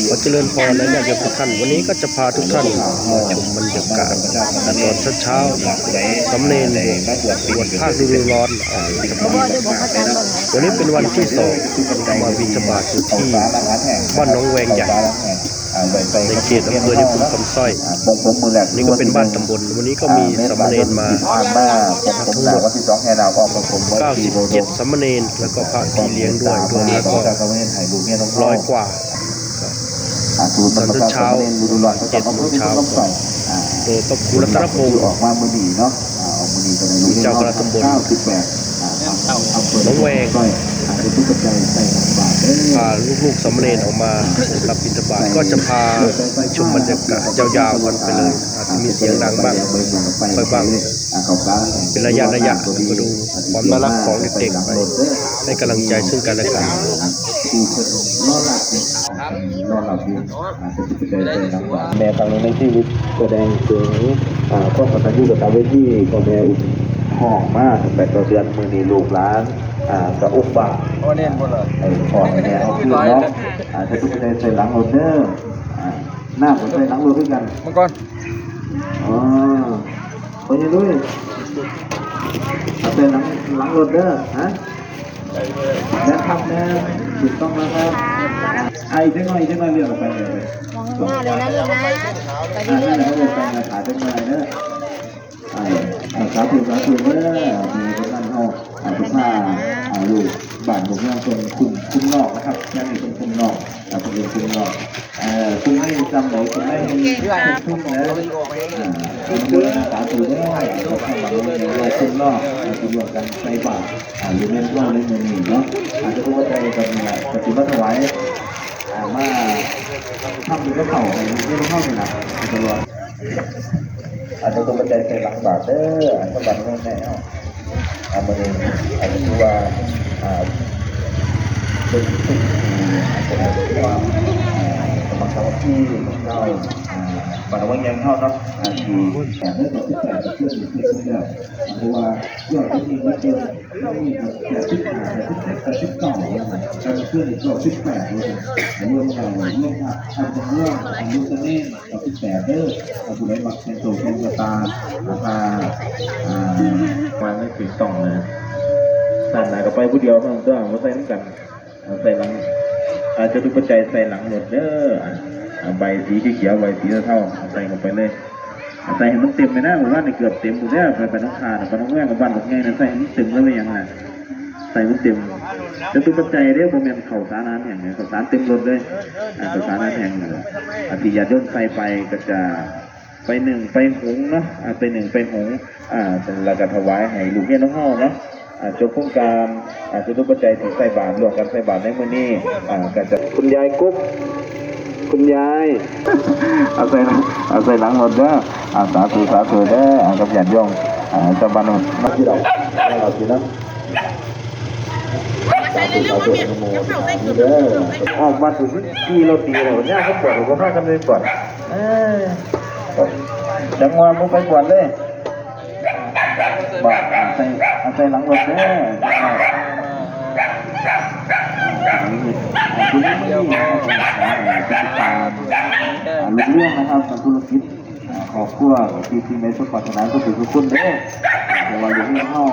ຂໍຈະເລີນພອນ ແລະ ຍາດໂຍມທຸກທ່ານ, ວັນນີ້ກໍຈະພາທຸກທ່ານມາຊົມບັນຍາກາດຕອນເຊົ້າໆ ສາມເນນບວດພາກລະດູຮ້ອນອອກບິນທະບາດ. ວັນນີ້ເປັນວັນທີສອງ ມາບິນທະບາດຢູ່ທີ່ບ້ານໜອງແວງໃຫຍ່ ໃນເຂດອຳເພີນິຄົມຄຳສ້ອຍ. ນີ້ກໍເປັນບ້ານຕຳບົນ. ວັນນີ້ກໍມີສາມເນນມາທັງໝົດເກົ້າສິບເຈັດສາມເນນ ແລ້ວກໍພະທີ່ລ້ຽງດ້ວຍ ລວມແລ້ວກໍຮ້ອຍກວ່າ. ຕອນເຊົ້າໆ ເຈັດໂມງເຊົ້າ ໂດຍພະຄູລັດຕະນະພົງ ເຈົ້າຄະນະຕຳບົນໜອງແວງ ພາລູກໆສາມເນນອອກມາຮັບບິນທະບາດ. ກໍຈະພາຊົມບັນຍາກາດຍາວໆກັນໄປເລີຍ, ອາດຈະມີສຽງດັງບ້າງ ຄ່ອຍບ້າງ ເປັນໄລຍະໆ ມາດູຄວາມໜ້າຮັກຂອງເດັກໆ ໃຫ້ກຳລັງໃຈເຊິ່ງກັນແລະກັນ. ແມ່ຄັ້ງໜຶ່ງໃນຊີວິດ ສະແດງເຖິງ ອາ ຄວາມກະຕັນຍູກະຕະເວທີ ພໍ່ແມ່ອຸ້ມທ້ອງມາຕັ້ງແຕ່ເກົ້າເດືອນ. ມື້ນີ້ລູກຫຼານ ອາ ກະອຸ້ມບາດ ພໍ່ແມ່ເອົາຄືນເນາະ. ອາ ຈະໄດ້ໃສ່ຫຼັງລົດເດີ. ອາ ນ້ຳກໍໃສ່ຫຼັງລົດຄືກັນ ມັງກອນ. ອໍ ພໍ່ໃຫຍ່ລຸຍ ເອົາໃສ່ຫຼັງ ຫຼັງລົດເດີ. ຮະ ແມ່ນຄັບ ແມ່ນ ຖືກຕ້ອງແລ້ວຄັບ. ອາ ອີກຈັກໜ້ອຍ ອີກຈັກໜ້ອຍ ລ້ຽວອອກໄປເລີຍ. ມອງໜ້າເລີຍນະລູກນະ ໄປເລື້ອຍໆ ນະ ເອີ ສາທຸ ສາທຸເດີ. ມື້ນີ້ກຳນັນເຮົາ ອາ ຈະພາ ອາ ລູກບ້ານ ລູກເມືອງເພິ່ນຄຸ້ມ ຄຸ້ມນອກນະຄັບ. ແຖວນີ້ເພິ່ນຄຸ້ມນອກ ອາ ເພິ່ນເອີ້ນຄຸ້ມນອກ. ເອີ ກຸ່ມໃດຈຳໄດ້ ກຸ່ມໃດເຮັດທຸກເດີ. ອາ ອະນຸໂມທະນາສາທຸເດີ ກັບທາງບ້ານເຮົາເນາະ ເຮົາຄຸ້ມເນາະ ເຮົາຊິຮ່ວມກັນໃສ່ບາດ ອາ ຢູ່ໃນເຮົາໃນມື້ນີ້ເນາະ. ອາ ຈະບໍ່ໄດ້ກັບນີ້ລະ ກະຊິມາຖວາຍ ອາ ມາທຳບຸນກັບເຂົາໃຫ້ເຮົານີ້ລະ ຕະຫຼອດ. ອາ ຈະຕ້ອງໄປໃສ່ໃສ່ຫຼັງບາດເດີ ອັນສຳລັບເງິນແທ້ເຮົາ. ອາ ມື້ນີ້ ອາ ຖືວ່າ ອາ ເປັນສິ່ງທີ່ ອາ ສະແດງເຖິງຄວາມ ອາ ສະໝັກສາມັກຄີຂອງຊາວ ອາ ບ້ານໜອງແວງໃຫຍ່ເຮົາເນາະ ອາ ທີ່ ອາ ເພາະວ່າຍອດເປັນເງິນເດືອນ ເຮົາມີແປດສິບຫ້າ ແປດສິບເຈັດ ແປດສິບແປດ ແຕ່ເມື່ອຄືນນີ້ເກົ້າສິບແປດ ລວມແລ້ວ ລວມທັງ ອາ ລວມທັງ ເກົ້າສິບແປດເດີ. ຖ້າຜູ້ໃດມັກແຂ່ງໂຊກແຂ່ງຊະຕາ ລາຄາ ອາ ວ່າໃນຖືກຕ້ອງເລີຍ ຊັ້ນນະ ກໍໄປຜູ້ດຽວເນາະ ບໍ່ໃສ່ນຳກັນ. ອາ ໃສ່ຫຼັງ ອາ ຈະຕຸປັດໄຈໃສ່ຫຼັງລົດເດີ. ອາ ໃບສີຂຽວ ໃບສີເທົາ ໃສ່ເຂົ້າໄປເລີຍ. ໃສ່ໃຫ້ມັນເຕັມໄປນະ ມື້ວານນີ້ເກືອບເຕັມພຸ້ນເດີ. ໄປ ໄປໜອງຄານະ ໄປໜອງແວງກັບບ້ານບັກໃຫຍ່ນະ ໃສ່ໃຫ້ມັນເຕັມເລີຍ ແມ່ນຫຍັງນະ ໃສ່ມັນເຕັມ. ຈະຕຸປັດໄຈເດ້ ບໍ່ແມ່ນເຂົ້າສານອາຫານແຫ້ງເດ້ ເຂົ້າສານເຕັມລົດເລີຍ. ອາ ເຂົ້າສານອາຫານແຫ້ງນັ້ນລະ ອາ ທີ່ຍາດໂຍມໃສ່ໄປກໍຈະໄປໜຶ້ງໄປຫຸງເນາະ ອາ ໄປໜຶ້ງໄປຫຸງ ອາ ແລ້ວກໍຖວາຍໃຫ້ລູກຮຽນຂອງເຮົາເນາະ. ອາ ຈົບໂຄງການ ອາ ຈະຕຸປັດໄຈທີ່ໃສ່ບາດ ຮ່ວມກັນໃສ່ບາດໃນມື້ນີ້ ອາ ກໍຈະ ຄຸນຍາຍກຸກ ຄຸນຍາຍ ເອົາໃສ່ ເອົາໃສ່ຫຼັງລົດເດີ. ອາ ສາທຸ ສາທຸເດີ ອາ ກັບຍາດໂຍມ ອາ ຊາວບ້ານເຮົາເນາະ. ອອກວັດຢູ່ທີ່ລົດດີແລ້ວ ຍາມເຂົາກວດ ເຂົາພາກັນໄປກວດ. ເອີ ຈັງຫວະບໍ່ໄປກວດເລີຍ ບາດ ໃສ່ ໃສ່ຫຼັງລົດເດີ. ອາ ລຸງເຮືອງນະຄັບ ນັກທຸລະກິດ ອາ ຄອບຄົວທີ່ ທີ່ໄດ້ສົມປາດຖະໜາທຸກຜູ້ທຸກຄົນເດີ. ເພາະວ່າລູກເຮືອນເຮົາ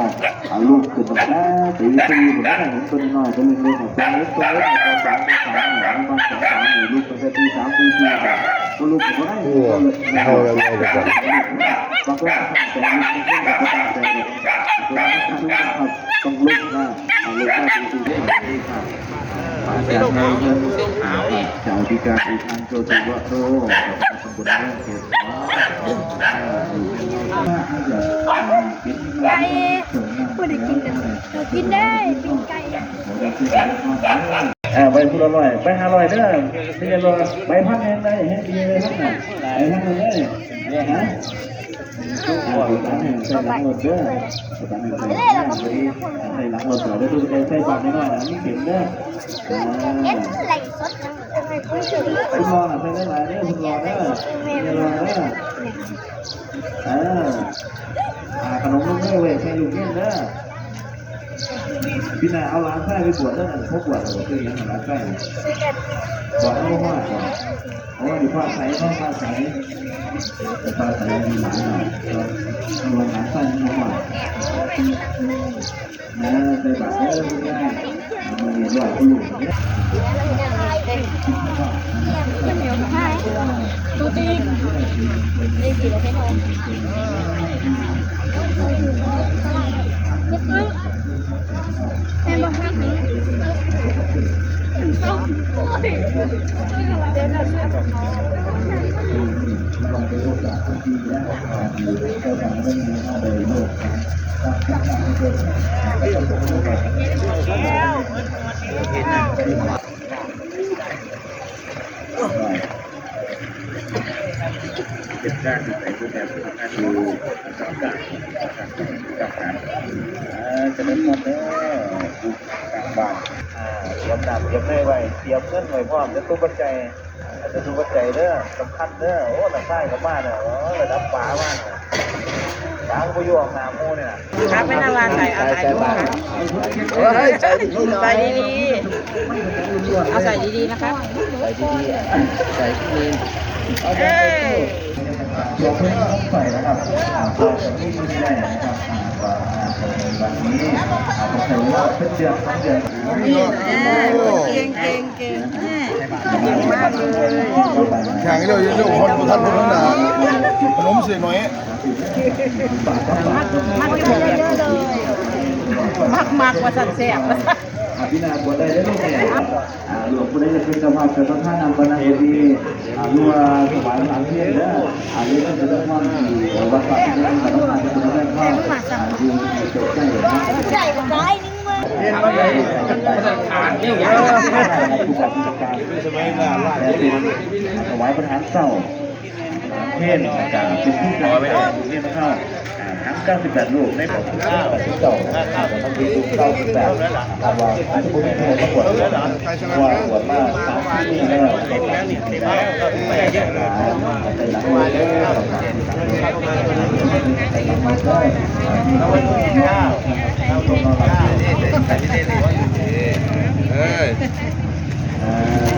ອາ ລູກຂຶ້ນຕັ້ງແຕ່ຕີສີ່ພຸ້ນເດີ ເຫັນຕົວນ້ອຍໆ ຕົວເລັກໆ ຕົວເລັກ ຕົວເລັກ ມ.ສອງ ມ.ສາມ ອະນຸບານສອງ ສາມ ລູກຕັ້ງແຕ່ຕີສາມ ຕີສີ່ ບໍ່ລຸກກໍບໍ່ໄດ້. ໂອ້ ເຮົາຍັງນ້ອຍກວ່າກັນ ບາງຄົນກໍຕັ້ງໃຈລຸກ ບາງຄົນກໍບໍ່ຕັ້ງໃຈລຸກ ຕ້ອງລຸກນະ ອາ ລຸກມາດີໆເດ້. ອາຈານໃຫຍ່ເພິ່ນ ອາ ເຈົ້າອະທິການ ທ່ານໂຊຕິວະໂທ ເຈົ້າຄະນະຕຳບົນເມືອງເຂດສອງ ໄກ່ ບໍ່ໄດ້ກິນເດີ ກິນໄກ່. ເອີ ໄປຜູ້ລະຮ້ອຍ ໄປຫ້າຮ້ອຍເດີ ໄປຫ້າຮ້ອຍ ໄປພັນແຮງໄດ້ ແຮງດີເລີຍ ໄປພັນເລີຍ ເດີ ຮະ. ອາ ໃສ່ຫຼັງລົດເດີ ໃສ່ຫຼັງລົດເດີ ໃສ່ຫຼັງລົດເດີ ເດີ ໃສ່ບາດນ້ອຍໆນະ ມີເຂັມເດີ. ອາ ເຫັນໄລຟ໌ສົດ ເອີ ເພິ່ນລໍນະ ໃສ່ຫຼາຍໆເດີ ເພິ່ນລໍເດີ ເພິ່ນລໍເດີ. ເອີ ອາ ຂະໜົມລົງເດີ ໄວ້ໃຫ້ລູກກິນເດີ. ປີໜ້າເອົາຫຼານຊາຍໄປບວດເດີ ນັ້ນ ຫົກບວດ ຫຼືວ່າຄືຫຍັງ ຫຼານຊາຍ ສິບເອັດ ສິບ ບໍ່ຮູ້ວ່າ ໂອ້ ນີ້ຟ້າໃສເນາະ ຟ້າໃສ ຟ້າໃສ ມີໝາເນາະ ເອີ ເພາະວ່າໜ້າໃສມັນບໍ່ຮອດ ເອີ ໃສ່ບາດເດີ ເອີ ມື້ນີ້ຮ້ອຍກວ່າລູກເດ້. ເຮັດງານຢູ່ໃສຄືແບບ ພະນັກງານຢູ່ ເອີ ຈະເລີນພອນເດີ ຢູ່ກາງບ້ານ ອາ ຕຽມນ້ຳຕຽມໃນໄວ້ ຕຽມເງິນໄວ້ພ້ອມ ຈະຕຸປັດໄຈ ອາ ຈະຕຸປັດໄຈເດີ ສຳຄັນເດີ ໂອ້ ລະຊາຍກໍມາແລ້ວ ໂອ້ ລະດັບປາມາແລ້ວ ປາກໍບໍ່ຢູ່ອອກໜ້າໝູ່ນີ້ນະ ຄັກແມ່ນລະວ່າໃສ່ ເອົາໃສ່ ໂອ້ຍ ໃສ່ດີໆ ໃສ່ດີໆ ເອົາໃສ່ດີໆ ນະຄະ ໃສ່ດີໆ ໃສ່ດີໆ ເອີ ຕົວເພິ່ນຕ້ອງໃສ່ນະຄັບ ອາ ກໍຈະມີມື້ແລກນະຄັບ ອາ ກໍ ອາ ກໍໃນວັນນີ້ ອາ ຕ້ອງໃຊ້ເວລາເປັນເດືອນສອງເດືອນ ເກັ່ງໆ ເກັ່ງໆ ເກັ່ງມາກເລີຍ ຍ່າງເລັວໆ ຮອດບໍ່ທັນພຸ້ນນະ ຂະໜົມເສຍໜ້ອຍ ມັກ ມັກ ມັກວ່າຊັ້ນ ແຊບວ່າຊັ້ນ ອາ ປີໜ້າບວດໄດ້ເດີລູກແມ່ ອາ ຫຼວງຜູ້ໃດຈະເປັນເຈົ້າພາບເປັນປະທານນຳບັນນາເວທີ ອາ ຫຼືວ່າຖວາຍພະທານເທດເດີ ອາ ເລີຍເປັນເຈົ້າພາບທີ່ ເອີ ວັດພະພິພິທະພັນສຳມະທານທີ່ເປັນແມ່ນພາບ ອາ ຢູ່ໃນໂຕໃກ້ນະ ໃຫຍ່ກວ່າຫຼາຍໜຶ່ງເມືອງ ຖວາຍປະທານເຈົ້າ ເພນ ອາຈານເປັນຜູ້ການຂອງໂຮງຮຽນເຮົາ ອາ ທັງເກົ້າສິບແປດຮູບໃນບອກເກົ້າສິບເກົ້ານະ ອາຈານທັງເກົ້າສິບແປດ ຄາດວ່າອາດຈະບໍ່ມີເພນມາບວດ ເພາະວ່າບວດມາສາມສີ່ມື້ແລ້ວ ເອີຍ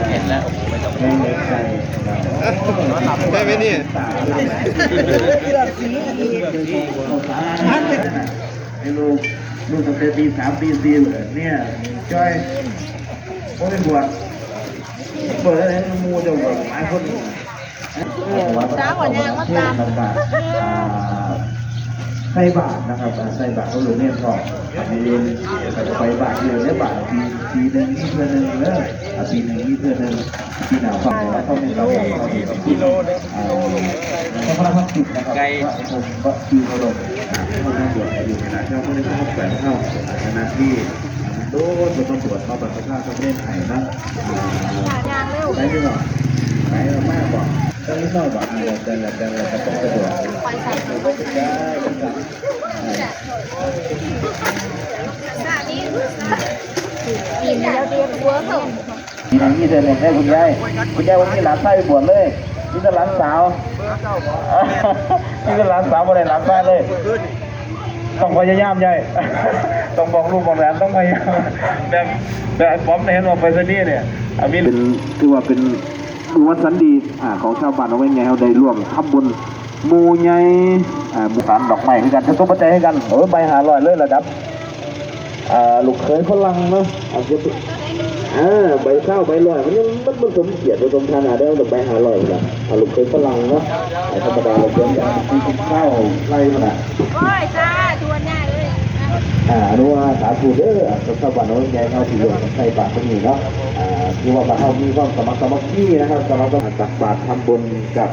ເຫັນແລ້ວ ໂອ້ໂຫ ໄດ້ໄໝນີ້ ໃຫ້ລູກ ລູກຕັ້ງແຕ່ປີສາມ ປີສີ່ ເລີຍ ເມຍຈ່ອຍ ບໍ່ໄດ້ບວດ ເປີດໃຫ້ໝູ່ເຈົ້າບວດຫຼາຍຄົນ ເອີ ສາວກໍຍ່າງມາຕາມ ໃສ່ບາດນະຄັບ ໃສ່ບາດເຂົາເລີຍເນາະ ອັນນີ້ ໄປບາດເດີ ໄດ້ບາດປີ ປີໜຶ່ງມີເທື່ອໜຶ່ງເດີ ອາ ປີໜຶ່ງມີເທື່ອໜຶ່ງ ປີໜ້າຟັງວ່າເຂົາເຮັດແບບໃດ ເຂົາເຮັດ ອ່າ ສະພານະຄວາມຈິດນະຄັບ ພະສົມບະ ຢູ່ເຄົາລົບ ອ່າ ເຮົາຍັງບວດໃຫ້ຢູ່ໃນນາເຈົ້າ ເຮົາໄດ້ເຂົ້າແຂວງເຮົາ ອ່າ ຂະນະທີ່ ອ່າ ມັນໂດນ ບໍ່ຕ້ອງບວດເນາະ ບັດສະພາກໍບໍ່ໄດ້ໃຫ້ນະ ອ່າ ໄປຢູ່ເນາະ ໄປມາບໍ່ ໄປຢູ່ເນາະ ອ່າ ແລ້ວແຕ່ ແລ້ວແຕ່ ແລ້ວແຕ່ຄວາມສະດວກ ໄປໃສ ໄປໃສ ໄປໃສ ອ່າ ປີນີ້ເຮົາເຕຍມຕົວເຂົາ ປີໜຶ່ງມີເທື່ອໜຶ່ງເດ້ຄຸນຍາຍ ຄຸນຍາຍບໍ່ມີຫຼານຊາຍໄປບວດເລີຍ ມີແຕ່ຫຼານສາວ ມີແຕ່ຫຼານສາວ ບໍ່ໄດ້ຫຼານຊາຍເລີຍ ຕ້ອງພະຍາຍາມຍາຍ ຕ້ອງບອກລູກບອກຫຼານ ຕ້ອງພະຍາຍາມ ແບບ ແບບໄອ້ປອມເຫັນວ່າໄປສະນີນີ້ ອາ ມີ ເປັນ ຖືວ່າເປັນບຸນວັນສັນດີ ອາ ຂອງຊາວບ້ານໜອງແວງໃຫຍ່ ເຮົາໄດ້ຮ່ວມທຳບຸນ ໝູ່ໃຫຍ່ ອ່າ ໝູ່ສານດອກໄມ້ຄືກັນ ຈະຕົກປັດໄຈໃຫ້ກັນ ໂອ້ຍ ໃບຫ້າຮ້ອຍເລີຍລະດັບ ອ່າ ລູກເຂີຍຝຣັ່ງເນາະ ອາດຈະ ເອີ ໃບຊາວໃບຮ້ອຍ ມັນຍັງ ມັນ ມັນສົມກຽດບໍ່ສົມຖານະເດ້ ໃບຫ້າຮ້ອຍພຸ້ນນະ ອ່າ ລູກເຂີຍຝຣັ່ງເນາະ ອ່າ ທຳມະດາ ລູກເຂີຍ ຊາວໄລ່ພຸ້ນນະ ໂອ້ຍ ສາທຸ ຍາຍເອີຍ ອ່າ ອະນຸໂມທາສາທຸເດີ ອ່າ ຊາວບ້ານເຮົາໃຫຍ່ເຮົາທີ່ຮ່ວມກັນໃສ່ບາດມື້ນີ້ເນາະ ອ່າ ຖືວ່າບ້ານເຮົາມີຄວາມສະໝັກສາມັກຄີນະຄັບ ສະໝັກສາມັກ ຕັກບາດທຳບຸນກັບ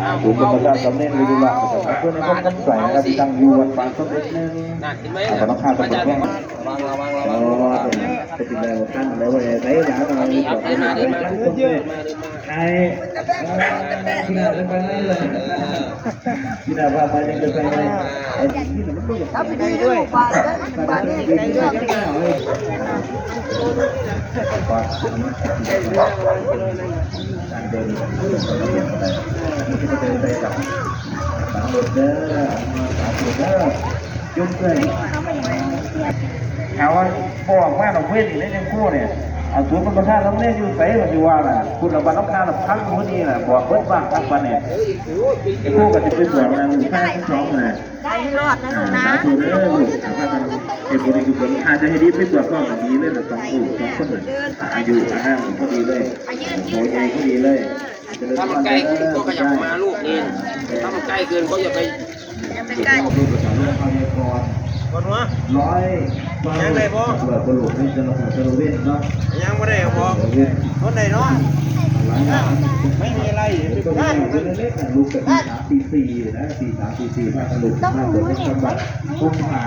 ອ່າ ບຸນບັນພະຊາສາມະເນນ ຫຼືວ່າ ເພື່ອນໃນຄວາມຕັ້ງໃຈນະຄັບ ທີ່ຕັ້ງຢູ່ວັດປ່າສົມເດັດໜຶ່ງ ອ່າ ບ້ານໜອງຄາ ຕຳບົນແວງ ລະວັງ ລະວັງ ລະວັງ ເອີ ເປັນແນວທາງແນວໃດຫຼາຍໜ້ອຍ ໃຫ້ ເອີ ທີ່ໜ້າເປັນໄປເລີຍ ທີ່ໜ້າພາໄປຍັງເປັນໄປເລີຍ ເອົາໄປດີລູກບາດເດີ ບາດນີ້ໄປເດີ ເດີນ ເດີນໄປກັບ ເດີ ເດີນ ຈົນເມື່ອຍ ເອົາ ບໍ່ອອກມາດອກເວນອີກແລ້ວ ຍັງໂກ້ນີ້ ເອົາສູນບັນພະທາດລຳເນຢູ່ໃສ ວ່າຊິວ່ານະ ພຸ້ນລະ ບ້ານນ້ອງຄານະ ພັງພຸ້ນນີ້ນະ ບອກເບິດບ້ານຄັກປານນີ້ ໄອ້ຜູ້ກໍຊິໄປບວກນະ ລູກຊາຍທັງສອງນະ ໃຫ້ລອດນະລູກນະ ສາທຸເດີລູກ ພາກັນເຮັດບຸນເຮັດກຸສົນ ຖ້າຈະໃຫ້ດີໄປບວກພ້ອມກັນດີເລີຍນະ ສອງຜູ້ສອງຄົນນະ ອາຍຸອານາມພໍດີເລີຍ ໂຕໃຫຍ່ພໍດີເລີຍ. ເອີ ເຂົາໃກ້ຄືເຂົາກໍຢາກມາລູກນີ້ ຖ້າມັນໃກ້ເກີນເຂົາຢ່າໄປ ບໍ່ຮູ້ວ່າເພິ່ນປະສານເລື່ອງຂ່າວໃຫຍ່ກ່ອນ ບໍ່ຮູ້ ຮ້ອຍ ຍັງໄດ້ບໍ່ ເພື່ອບໍ່ລົງໃນແຕ່ລະມື້ແຕ່ລະເວັນເນາະ ຍັງບໍ່ໄດ້ບໍ ແຕ່ລະເວັນ ບໍ່ໄດ້ເນາະ ຫຼາຍຢ່າງ ໄມ່ມີອະໄລ ເປັນຕົວຢ່າງເລັກໆ ລູກກໍຕີສາມຕີສີ່ນະ ຕີສາມຕີສີ່ ພາກັນລຸກມາເບິ່ງນຳກັນວ່າ ກຸມພາ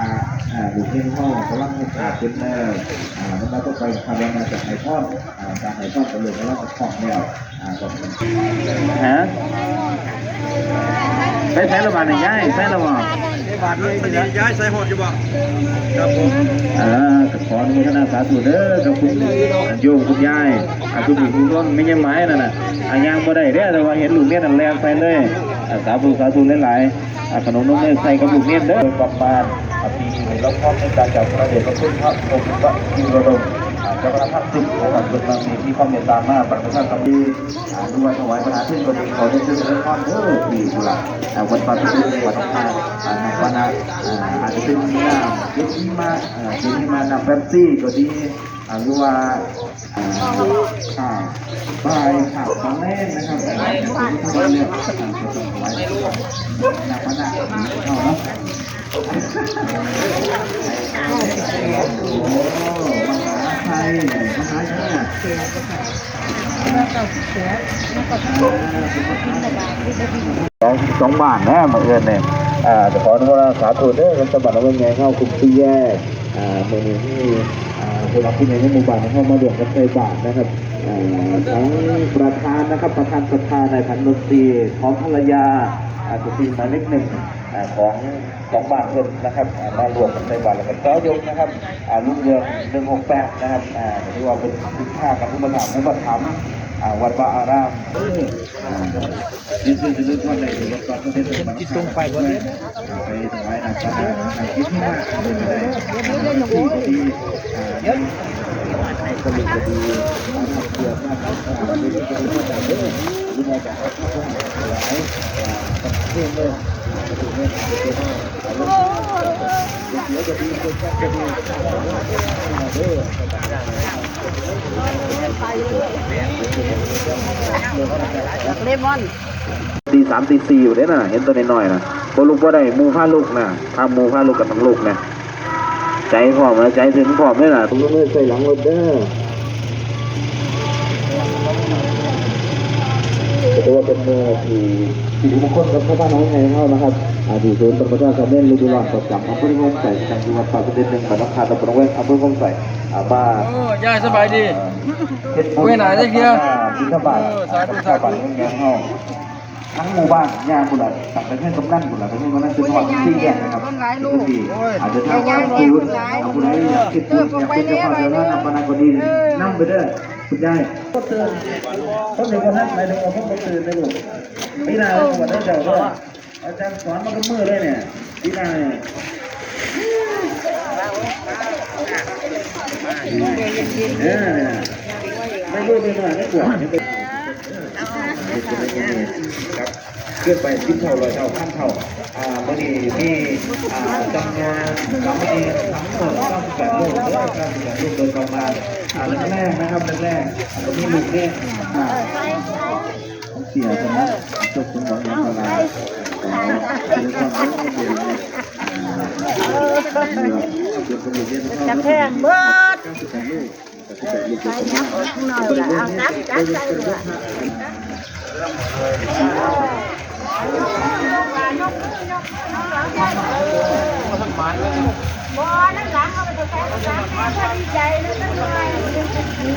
ອ່າ ລູກເຫັນເຮົາກຳລັງຫົກຂາບເປັນແລ້ວ ອ່າ ມັນມາຕໍ່ໄປຄາດວ່າໜ້າຈະໃຫ້ພອນ ອ່າ ການໃຫ້ພອນກໍເລີ່ມກຳລັງຈະຄ່ອງແລ້ວ ອ່າ ກໍ ຮະ ໄປໃສລະບາດນີ້ຍາຍ ໄປລະບໍ່ ບາດນີ້ຍາຍໃສ່ຮອດຢູ່ບໍ່ ຄັບຜົມ ເອີ ກໍຂໍອະນຸໂມທະນາສາທຸເດີ ກັບຄຸນໂຍມຄຸນຍາຍ ອ່າ ທຸກຜູ້ທຸກຄົນ ແມ່ຍາຍໝາຍນັ້ນນະ ອ່າ ຍ່າງບໍ່ໄດ້ເດ້ ແຕ່ວ່າເຫັນລູກເນນນັ້ນແລ່ນໃສ່ເລີຍ ອ່າ ສາທຸ ສາທຸຫຼາຍໆ ອ່າ ຂະໜົມນົມເນີຍໃສ່ກັບລູກເນນເດີ ກັບບ້ານ ອ່າ ປີນີ້ໄດ້ຮັບຄວາມເມດຕາຈາກພະເດດພະຄຸນພະອົງພະຈິນໂລດົມ ອ່າ ເຈົ້າຄະນະພາກສິບນະຄັບ ເພິ່ນມາມີຄວາມເມດຕາມາບັນພະຊາສຳເນ ອ່າ ຫຼືວ່າຖວາຍພະທານເພິ່ນກໍດີ ຂໍເລີຍເຊີນເລີຍພອນເດີ ທີ່ຜູ້ຫຼາຍ ອ່າ ວັດປ່າສຸກເດດ ວັດໜອງຄາຍ ອ່າ ນ້ຳປານະ ອ່າ ອາດຈະເປັນນ້ຳເກັບຫິມະ ເອີ ເກັບຫິມະ ນ້ຳເປັບຊີກໍດີ ອ່າ ຫຼືວ່າ ອ່າ ອ່າ ບ່າຍ ຄ່ຳ ຕອນແລງນະຄັບ ອ່າ ເປັນວັດເລືອກ ອ່າ ກໍຕ້ອງຖວາຍນ້ຳປານະເຮົາເນາະ. ໂອ້ ມະຫາໄຊ ມະຫາຊາ ສອງ ສອງບ້ານນະ ມາເອີ້ນນີ້ ອ່າ ຂໍອະນຸໂມທະນາສາທຸເດີ ກັບຊາວບ້ານເຮົາໃຫຍ່ເຮົາ ກຸ່ມສີ່ແຍກ ອ່າ ມື້ນີ້ມີ ອ່າ ຜູ້ຫຼັກຜູ້ໃຫຍ່ໃນໝູ່ບ້ານເຮົາມາຮ່ວມກັນໃສ່ບາດນະຄັບ ອ່າ ທັງປະທານນະຄັບ ປະທານສະພາ ນາຍພັນດົນຕີ ພ້ອມພັນລະຍາ ອ່າ ຕົວຈິງໝາຍເລກໜຶ່ງ ອ່າ ຂອງ ຂອງບ້ານເພິ່ນນະຄັບ ອ່າ ມາຮ່ວມກັນໃສ່ບາດ ແລ້ວກໍເຈາະຍົກນະຄັບ ອ່າ ລຸງເຮືອງ ໜຶ່ງຫົກແປດ ນະຄັບ ອ່າ ກໍຖືວ່າເປັນ ເປັນພາກັນອຸປະຖຳ ອຸປະຖຳ ອ່າ ວັດວາອາຣາມ ອ່າ ເປັນເພື່ອນເຈະເລີນພອນໄດ້ ທີ່ວັດປ່າສະເດັດ ທີ່ຕົງໄປບໍ່ເດ້ ໄປຖວາຍນ້ຳປານະ ໃຫ້ກິນທີ່ມາ ເປັນໄດ້ ທີ່ກໍດີ ອ່າ ໃຫ້ກະລຸກະດີ ມາທຳເພື່ອມາ ອ່າ ເປັນເພື່ອນເຈະເລີນພອນໄດ້ເດີ ຫຼືວ່າຈະຮັບມາຖວາຍ ອ່າ ກັບເພື່ອນເລີຍ. ຕີສາມຕີສີ່ພຸ້ນເດ້ນະ ເຫັນໂຕນ້ອຍໆນະ ບໍ່ລຸກບໍ່ໄດ້ ໝູ່ພາລຸກນະ ຖ້າໝູ່ພາລຸກກໍຕ້ອງລຸກນະ. ໃຈພ້ອມ ໃຈເຖິງພ້ອມເດ້ລະ ລົງມືໃສ່ຫຼັງລົດເດີ ກໍຖືວ່າເປັນມື້ທີ່ສິລິມຸງຄົນກັບຊາວບ້ານເຮົາໃຫຍ່ເຮົານະຄັບ ອ່າ ທີ່ສູນບັນພະຊາສຳເນນລະດູລອນປະຈຳອຳເພີໂຮມໄຊ ປະຈຳຢູ່ວັດປ່າສົມເດັດໜຶ່ງ ບ້ານໜອງຄາ ຕຳບົນໜອງແວງ ອຳເພີໂຮມໄຊ ອ່າ ມາ ໂອ້ ຍາຍສະບາຍດີ ເຮັດບຸນ ເວີຍໜ້າຈັກເທື່ອ ບິນທະບາດ ເອີ ສາທຸ ກັບຊາວບ້ານເຮົາໃຫຍ່ເຮົາ ທັງໝູ່ບ້ານຍ່າງພຸ້ນລະ ຕັ້ງແຕ່ເຮືອນກຳນັນພຸ້ນລະ ໄປເຮືອນກຳນັນຈົນຮອດສີ່ແຍກນະຄັບ ໂອ້ຍ ເປັນທີ່ ອາດຈະທາງບ້ານ ຜູ້ໃດຢາກເຮັດບຸນ ຢາກເປັນເຈົ້າພາບເຈົ້າທານນຳປານະກໍດີ ນຳໄປເດີ ຄຸນຍາຍ ຄົນຕື່ນ ຄົນທີ່ບໍ່ທັນ ໝາຍເຖິງວ່າຄົນບໍ່ຕື່ນເດີລູກ ປີໜ້າເດີເຈົ້າເດີ ອາຈານສອນມາກັບມືເລີຍນີ້ ປີໜ້ານີ້ ເອີ ໄດ້ລູກໄດ້ນ້ອຍໄດ້ກວດ ຂຶ້ນໄປສິບເທົ່າ ຮ້ອຍເທົ່າ ພັນເທົ່າ ອ່າ ມື້ນີ້ມີ ອ່າ ຈຳນວນສາມະເນນທັງໝົດເກົ້າສິບແປດຮູບເດີ ເກົ້າສິບແປດຮູບໂດຍປະມານ ອ່າ ແລກໆ ນະຄັບ ແລກໆ ອ່າ ກໍມີລູກເດ້ ອ່າ ຂອງເສຍເພິ່ນນະ ຈົບສົມຫວັງຢ່າງຫຼາຍ ອ່າ ຈັກແພງເບິດ ເກົ້າສິບແປດຮູບ ໄປຫຍັງອອກໜ້ອຍລະ ເອົາຕັກ ຕັກໃສ່ລະ ບໍ່ ນຳຫຼັງເຮົາໄປໃສ່ ດີໃຈເລີຍຈັກໜ້ອຍ ມາ ມາ ມ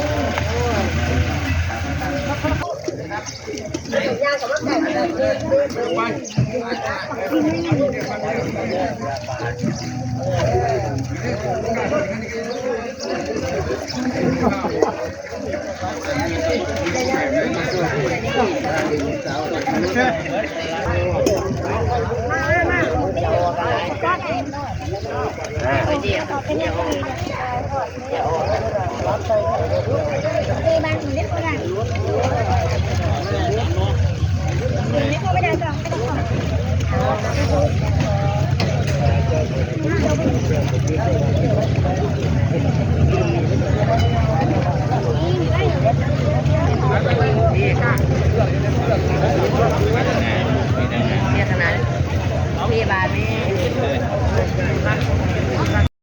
າ. ມີຂະໜາດ ມີບາດນີ້.